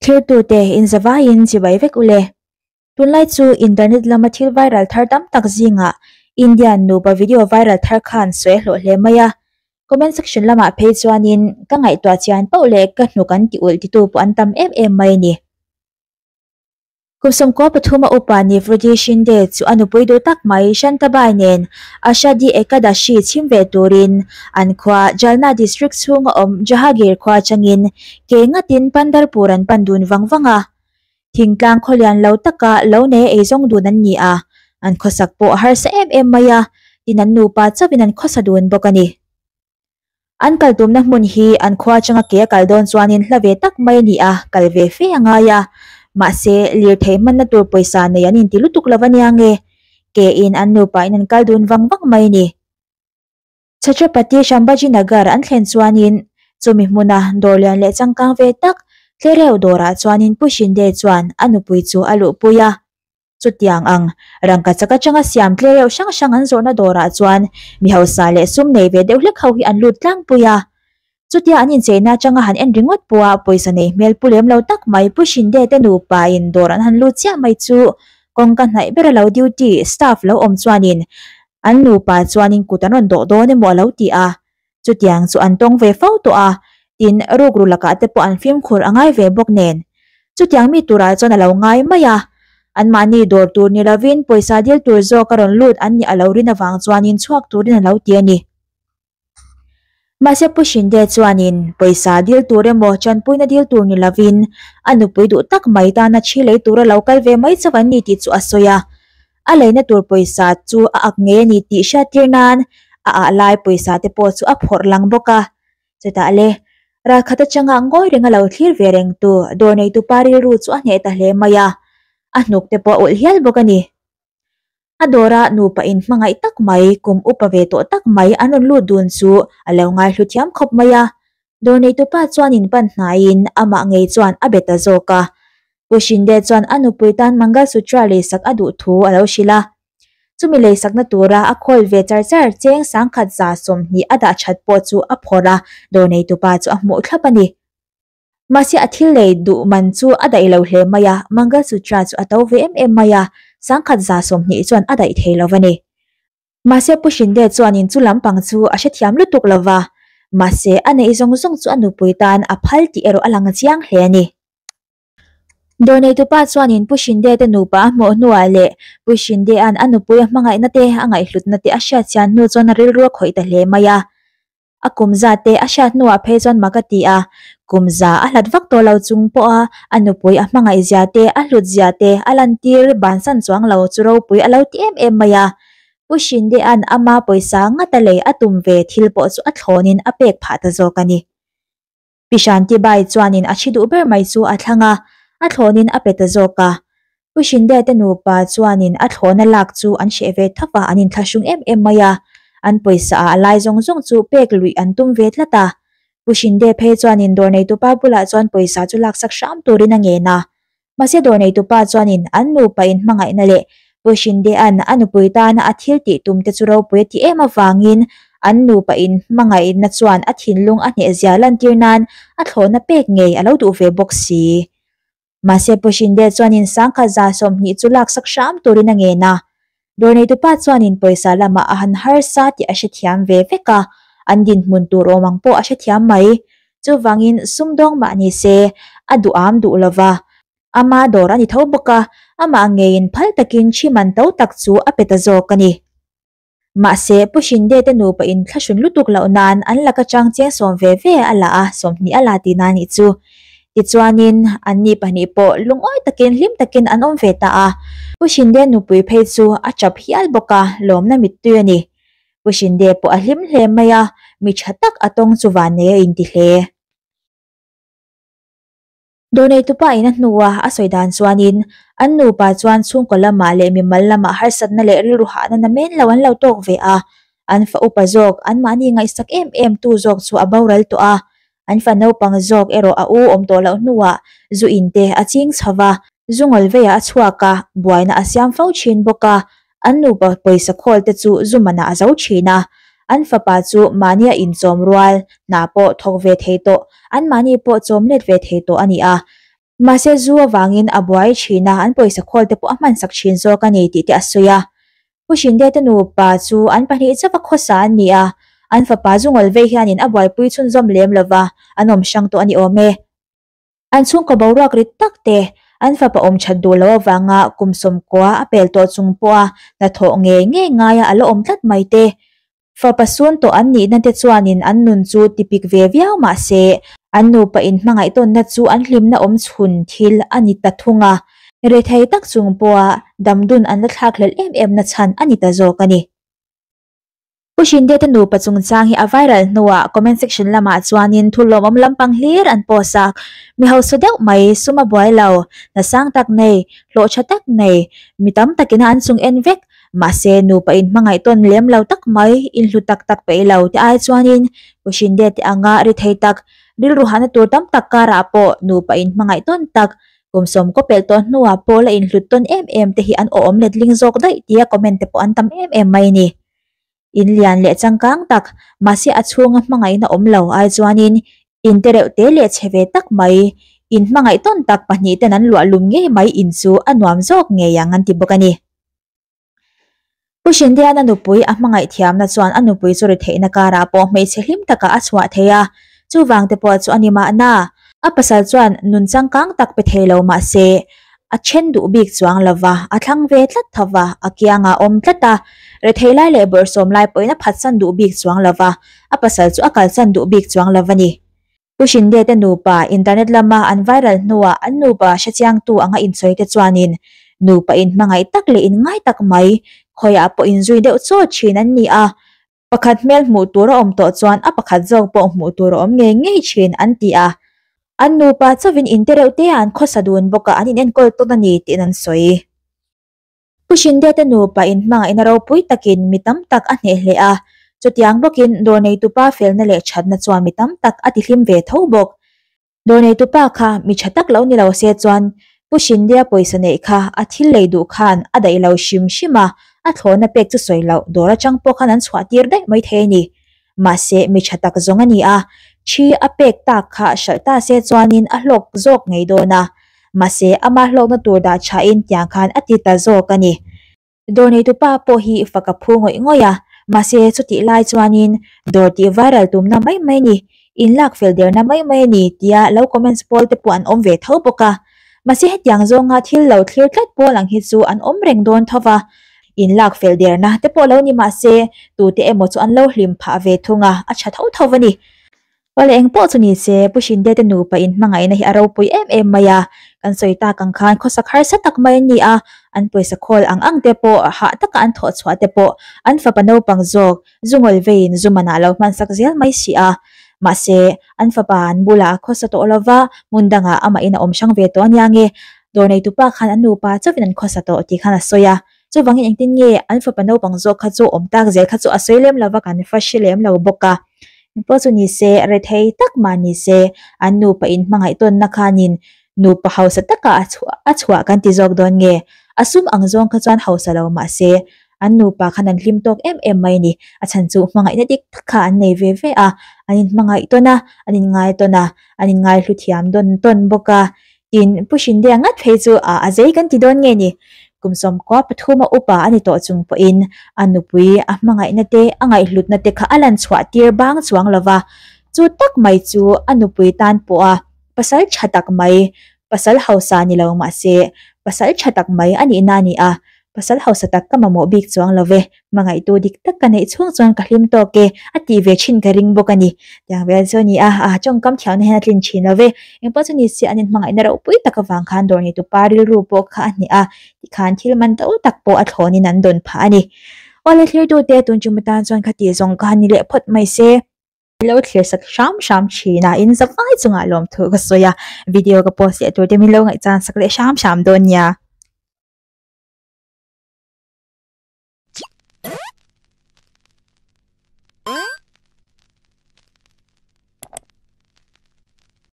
Thirtute inzavaiin chibai vek ule. Tunlai chu internet lama thil viral thar tam tak zingah Indian nupa video viral thar khan sawi a hlawh hle mai a. Comment section lamah phei chuanin ka ngaihtuah chian pauh leh ka hnuk an ti ulh titu pawh an tam em em mai a ni. Kum 13 a upa Nivruti Shinde chu a nupui duh tak mai Shantabai nen Ashadhi Ekadashi chhim ve turin an khua Jalna district chhunga awm Jahagir khua atangin ke ngatin Pandharpur an pan dun vang vang a. Thingtlang khawlian lo taka lo nei eizawng dun an ni a, an khawsak pawh a harsa em em mai a, tin an nupa chauhin an khawsa dun bawk a ni. An kal tumna hmun hi an khua atanga ke a kal dawn chuanin hla ve tak mai a ni a, kal ve fe a ngai a. Mahse, lirthei hmanna tur pawisa nei an inti lutuk lo ania nge, ke in an nupa in an kal dun vang vang mai a ni. Chhatrapati Shambhaji Nagar an thlen chuanin chumi hmuna dawr lian leh changkang ve tak tlereuh dawrah chuanin Pu Shinde chuan a nupui chu a luhpui a. Chutiang ang, rangkachak atanga siam tlereuh hrang hrang an zawrhna dawrah chuan mi hausa leh sum nei ve deuh hlek ho hi an lut tlangpui a. Chutia an incheina atanga han en ringawt pawha pawisa nei hmel pu lem lo tak mai Pu Shinde te nupa in dawr an han lut chiah mai chu kawngka hnaih bera lo duty staff lo awm chuanin an nupa chuanin kut an rawn dawh dawn emaw a lo ti a. Chutiang chu an tawng ve fo tawh a, tin rukru lakah te pawh an fimkhur a ngai ve bawk nen. Chutiang mi turah chuan a lo ngai mai a, anmahni dawr tur ni lovin pawisa dil tur zawk a rawn lut an nih a lo rin avang chuanin chhuak turin a lo ti a ni. Mahse Pu Shinde chuanin pawisa dil tur emaw chanpuina dil tur ni lovin a nupui duh tak mai tana thi lei tura lo kal ve mai chauh an ni tih chu a sawi a. A leina tur pawisa chu a ak ngei a ni tih hriattir nan a ah lai pawisa te pawh chu a phawrh lang bawk a. Chutah le, ralkhat atanga ngawi renga lo thlir ve reng tu dawr neitupa rilru chu a hneh ta hle mai a, a hnuk te pawh a ulh hial bawk a ni. A dawra nupa in hmangaih tak mai, kum upa ve tawh tak mai an rawn lut dun chu a lo ngaihlu thiam khawp mai a. Dawr neitupa chuan in pan hnaiin amah ngei chuan a be ta zawk a. Pu Shinde chuan a nupui tan Mangalsutra leisak a duh thu a lo hrilh a. Chumi leisakna tura a khawl ve char char cheng 1120 a dah that pawh chu a phawrh a, dawr neitupa chu a hmuh thlap a ni. Mahse a thil lei duh man chu a daih lo hle mai a, Mangalsutra chu a to ve em em mai a, 1120 chuan a daih thei lo va ni. Mahse Pu Shinde chuanin chu lampang chu a hrethiam lutuk lo va, mahse a neih zawng zawng chu a nupui tan a phal tih erawh a lang chiang hle a ni. Dawr neitupa chuanin Pu Shinde te nupa a hmuh hnuah leh Pu Shinde'an a nupui a hmangaihna te a ngaihhlutna te a hriatchian hnu chuan a rilru a khawih ta hle mai a. A kum zat te a hriat hnuah phei chuan mak a ti a, kum za a hlat vak tawh lo chung pawha a nupui a hmangaih zia te, a hlut zia te a lantir bansan chuang lo chu ropui a lo ti em em mai a. Pu Shinde'an ama pawisa ngata lei a tum ve thil pawh chu a thlawnin a pek phah ta zawk a ni. Pi Shanti Bai chuanin a thi duh ber mai chu a thlang a, a thlawnin a pe ta zawk a. Pu Shinde te nupa chuanin a thlawna lak chu an hreh ve thap a, an inthlahrung em em mai a. An pawisa ah a lai zawng zawng chu pek luih an tum ve tlat a. Pu Shinde phei chuanin dawr neitupa bulah chuan pawisa chu laksak hram turin a ngen a. Mahse dawr neitupa chuanin an nupa in hmangaihna leh Pu Shinde'an a nupui tana a thil tih tum te chu ropui a ti em avangin an nupa in hmangaihna chuan a thinlung a hneh zia lantir nan a thlawhna pek ngei a lo duh ve bawk si. Mahse Pu Shinde chuanin 1120 chu laksak hram turin a ngen a. Dawr neitupa chuanin pawisa lamah a han harsa tih a hrethiam ve vek a, an dinhmun tur awm ang pawh a hrethiam mai. Chuvangin sumdawng mah ni se, a duham duh lo va. Ama dawr a ni tho bawk a, amah ngeiin phal takin thi man to tak chu a pe ta zawk a ni. Mahse, Pu Shinde te nupa in thlahrun lutuk loh nan an laka chang cheng sawm ve ve a la a, 20 a la tihna a nih chu. Tichuanin, anni pahnih pawh lungawi takin hlim takin an awm ve ta a. Pu Shinde nupui phei chu a chap hial bawk a, lawmna mittui a ni. Pu Shinde pawh a hlim hle mai a, mi tha tak a tawng chu vannei a inti hle. Dawr neitupa in a hnua a sawi dan chuanin an nupa chuan chhungkaw lamah leh mimal lamah harsatna leh rilru hahna namen lo an lo tawk ve a, an fa upa zawk anmahni ngaihsak em em tu zawk chu a boral tawh a, an fa naupang zawk erawh a u awm tawh loh hnuah zu in te a ching chho va, zu ngawl veiah a chhuak a, buaina a siam fo thin bawk a, an nupa pawisa khawl te chu zu manah a zo thin a, an fapa chu mahnia inchawm rual hna pawh thawk ve thei tawh, anmahni pawh chawm let ve thei tawh a ni a. Mahse zu avangin a buai thin a, an pawisa khawl te pawh a hmansak thin zawk a ni tih te a sawi a. Pu Shinde te nupa chu an pahnih chauh a khawsa an ni a, an fapa zu ngawl vei hianin a buaipui chhunzawm lem lova an awm hrang tawh a ni awm e. An chhungkaw boruak rit tak te, an fapa awm that duh loh avanga kum sawmkua a pel tawh chung pawha hnathawh ngei ngei ngaia a la awm tlat mai te, fapa sun tawh an nihna te chuanin an nun chu tipik ve viau mah se, an nupa inhmangaih tawnna chu an hlimna awm chhun thil a ni ta thung a, rethei tak chung pawha damdun an la thlakhlelh em em na chhan a ni ta zawk a ni. Pu Shinde te nupa chungchang hi a viral hnuah comment section lamah chuanin thu lawmawm lampang hlir an post a, mi hausa deuh mai, sum a buai lo, hna sang tak nei, hlawh tha tak nei, mi tam takin a an chung en vek, mahse nupa inhmangaih tawn lem lo tak mai, inhlu tak tak peih lo te ai chuanin Pu Shinde te anga ri thei tak, rilru hahna tur tam tak karah pawh nupa inhmangaih tawn tak, Kum sawmkaw pelh tawh hnuah pawh la inhlut tawn em em te hi an awhawm letling zawk daih tia comment te pawh an tam em em mai a ni. In lian leh changkang tak, mahse a chhunga hmangaihna awm lo ai chuanin in te reuh te leh chhe ve tak mai, in hmangaih tawn tak pahnih ten an luah lum ngei mai in chu a nuam zawk ngei ang an ti bawk a ni. Pu Shindiana nupui a hmangaih thiamna chuan a nupui chu ri theihna karah pawh hmeichhe hlim takah a chhuah thei a, chuvang te pawh chu a ni mahna. A pasal chuan nun changkang tak pe thei lo mah se, a then duh bik chuang lo va, a thlang ve tlat tho va, a kiangah awm tlat a, rethei lai leh bawrhsawm lai pawhin a phatsan duh bik chuang lo va, a pasal chu a kalsan duh bik chuang lo va ni. Pu Shinde te nupa internet lama an viral hnuah an nupa hrechiangtu anga insawi te chuanin nupa inhmangaih tak leh inngai tak mai khawiah pawh inzui deuh chawt thin an ni a, pakhat hmel hmuh tur a awm tawh chuan a pakhat zawk pawh hmuh tur a awm ngei ngei thin an ti a, an nupa chauhin inte reuh te ah an khawsa dun bawk a an inenkawl tawn a ni tiin an sawi. Pu Shinde te nupa inhmangaihna ropui takin mi tam tak a hneh hle a, chutiang bawkin dawr neitupa felna leh thatna chuan mi tam tak a tihlim ve tho bawk. Dawr neitupa kha mi tha tak lo ni lo se chuan Pu Shinde-a pawisa neih kha a thil lei duh khan a daih lo hrim hrim a, a thlawhna pek chu sawi loh dawr atang pawh khan an chhuah tir daih mai thei a ni. Mahse mi tha tak zawng a ni a, thi a pek tak kha hralh ta se chuanin a hlawk zawk ngei dawn a. Mahse ama hlawkna tur dah thain tiang khan a ti ta zawk a ni. Dawr neitupa pawh hi fak a phu ngawih ngawih a, mahse chutih lai chuanin dawr tih viral tumna mai mai ni, inlak fel derna mai mai a ni tia lo comments pawl te pawh an awm ve tho bawk a. Mahse hetiang zawnga thil lo thlir tlat pawl ang hi chu an awm reng dawn tho va, inlak fel derna te pawh lo ni mahse tute emaw chu an lo hlim phah ve thung a, a tha tho tho a ni. Awle eng pawh chu ni se, Pu Shinde te nupa inhmangaihna hi a ropui em em mai a, kan sawi tak ang khan khawsak harsa tak mai an ni a, an pawisa khawl ang ang te pawh hah taka an thawh chhuah te pawh an fapa naupang zawk zu ngawl veiin zu manah lo hmansak zel mai si a. Mahse, an fapa an bulah a khawsa tawh lo va, hmun dangah amahin a awm hrang ve tawh ania nge, dawr neitupa khan an nupa chauhin an khawsa tawh tih khan a sawi a. Chuvangin engtin nge an fapa naupang zawk kha chu awm tak zel kha chu a sawi lem lo va, kan fa hre lem lo bawk a. Engpawh chu ni se, rethei tak mah ni se, an nupa inhmangaih tawnna khanin nupa hausa taka a chhuah a chhuah kan ti zawk dawn nge? A sum ang zawng kha chuan hausa lo mah se, an nupa khan an hlim tawk em em mai a ni. A chhan chu hmangaihna dik tak kha an nei ve ve a, an inhmangaih tawn a, an inngai tawn a, an inngaihlu thiam dawn tawn bawk a. Tin, Pu Shindea ngat phei chu a a zei kan ti dawn nge ni? Kum sawmkua pathuma upa a ni tawh chung pawhin a nupui a hmangaihna te, a ngaihhlutna te kha a lan chhuah tir bang chuang lo va. Chu tak mai chu a nupui tan pawha pasal tha tak mai, pasal hausa ni lo mahse pasal tha tak mai a nihna a ni a. Pasal hausa tak ka mamawh bik chuang lo ve, hmangaihtu dik tak ka neih chhung chuan ka hlim tawk e, a tih ve thin ka ring bawk a ni. Tiang vel chu a ni a, a tawngkam thiamna hian a tlin thin lo ve. Engpawh chu ni se an inhmangaihna ropui tak avang khan dawr neitu pa rilru pawh kha a hneh a, tikhan thil man to tak pawh a thlawnin an dawn phah a ni. Awle thlirtute tun tum atan chuan khati zawng kha ni leh phawt mai se. Lo thlir sak hram hram thin a, in zavai chungah lawmthu ka sawi a, video ka post leh tur te min lo ngaihchan sak leh hram hram dawn nia.